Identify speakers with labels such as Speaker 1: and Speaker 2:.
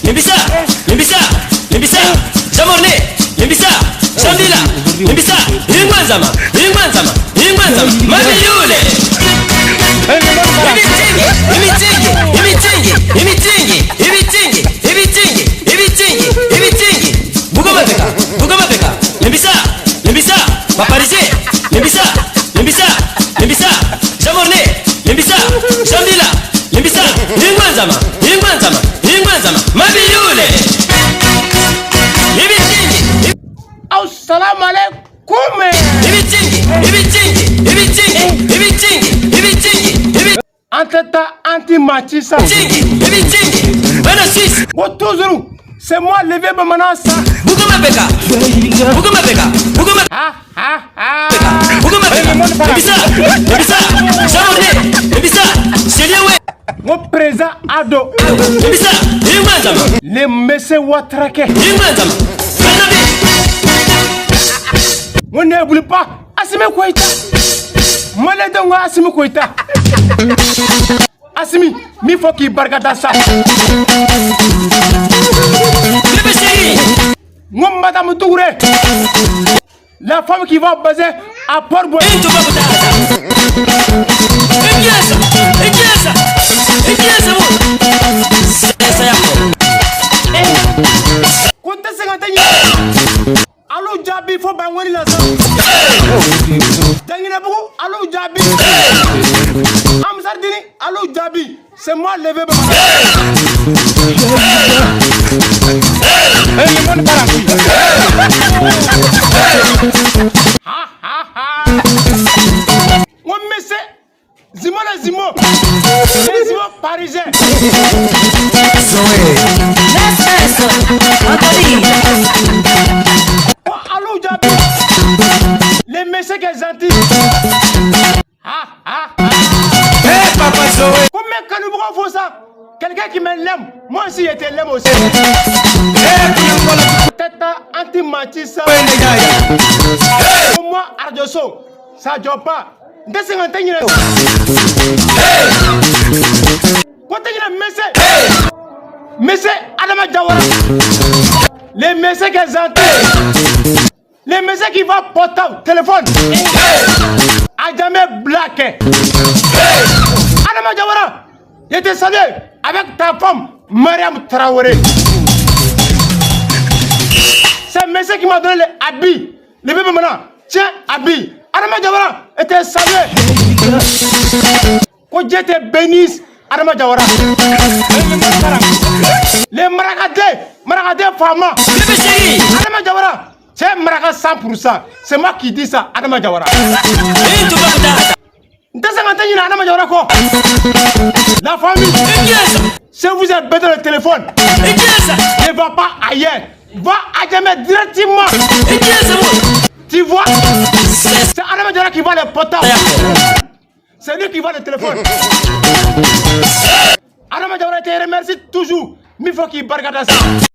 Speaker 1: Limbisa, Limbisa, Limbisa, Jamorne, Limbisa, Sambila, Limbisa, Ingwanzama, Ingwanzama, Ingwanzama, Mabiyule. Ibitingi, ibitingi, ibitingi, ibitingi, ibitingi, ibitingi, ibitingi, ibitingi. Bugoma beka, bugoma beka, Limbisa, Limbisa, Baparisien, Limbisa, Limbisa, Limbisa, Jamorne, Limbisa, Sambila, Limbisa, Ingwanzama, Ingwanzama, Ingwanzama, Mabiyule. Ibitingi,
Speaker 2: Assalamu alaikum.
Speaker 1: Ibitingi, ibitingi, ibitingi, ibitingi, ibitingi, ibitingi,
Speaker 2: An tɛ taa an ti maa ci sa.
Speaker 1: Ibitingi, Bana Suisse.
Speaker 2: Ko toujours, c'est moi le vieux bamanan sa.
Speaker 1: Bugoma beka, bugoma beka, bugoma
Speaker 2: Ha ha ha.
Speaker 1: beka, bugoma beka, Limbisa, Limbisa, Jamorne, Limbisa, Seliawe,
Speaker 2: N ko président Ado.
Speaker 1: Limbisa, Ingwanzama,
Speaker 2: Le monsieur Ouattara-kɛ.
Speaker 1: Ingwanzama, Banabe,
Speaker 2: N ko n'oublie pas Assimi Goïta. Maliyɛndenw ko Assimi Goïta. Assimi, min fɔ k'i barikada sa.
Speaker 1: Bébé chéri,
Speaker 2: N ko Madame Touré. La femme qui va baiser à Port-Bouët.
Speaker 1: Intu bakutata. Ingiesa, ingiesa, ingiesa mu. Sesa yako.
Speaker 2: Ko n tɛ se ka tɛ ɲɛ. Al'u jaabi fo Bangoni la sa. Janginɛbugu al'u jaabi. Amsaridini al'u jaabi. C'est moi le vieux bamanan. Eh, le monde part en couille. Ha ha ha. N ko monsieur Zimo le Zimo. Le Zimo parisien.
Speaker 3: Zoé.
Speaker 4: Anthony.
Speaker 2: Ko al'u jaabi. Le monsieur qui est gentil. Ha ha ha.
Speaker 3: Hey, Papa Zoé.
Speaker 2: Ko n bɛ kanubagaw fo sa. Quelqu'un qui me l'aime, moi aussi je te l'aime aussi.
Speaker 3: Hey, Kunyankola.
Speaker 2: Tɛ taa an ti maa ci sa.
Speaker 3: Negaya.
Speaker 2: Ko moi radio so, ça jɔ pas. N tɛ se ka n tɛ ɲinɛ. Ko tɛ ɲinɛ monsieur. Monsieur Adama Diawara. Le monsieur qui est gentil. Le monsieur qui va portable, téléphone. Adjamé Black. Adama Diawara, je te salue avec ta femme, Mariam Traoré. C'est monsieur qui m'a donné les habits. Le bébé maintenant, tiens, habit. Adama Diawara, je te salue. Que Dieu te bénisse, Adama Diawara. Les Marakadés, Marakadés Fama.
Speaker 1: Bébé chéri,
Speaker 2: Adama Diawara, c'est Maraka 100%. C'est moi qui dis ça, Adama Diawara.
Speaker 1: Intu bakutata.
Speaker 2: N tɛ se ka n tɛ ɲinɛ Adama Diawara kɔ. La famille,
Speaker 1: Ingiesa,
Speaker 2: si vous avez besoin de téléphone,
Speaker 1: ingiesa,
Speaker 2: ne va pas ailleurs. Va à Adjamé directement.
Speaker 1: Ingiesa mu.
Speaker 2: Tu vois, c'est Adama Diawara qui va le portable.
Speaker 1: Yako.
Speaker 2: C'est lui qui va le téléphone. Adama Diawara te remercie toujours. Mais il faut qu'il barikada sa.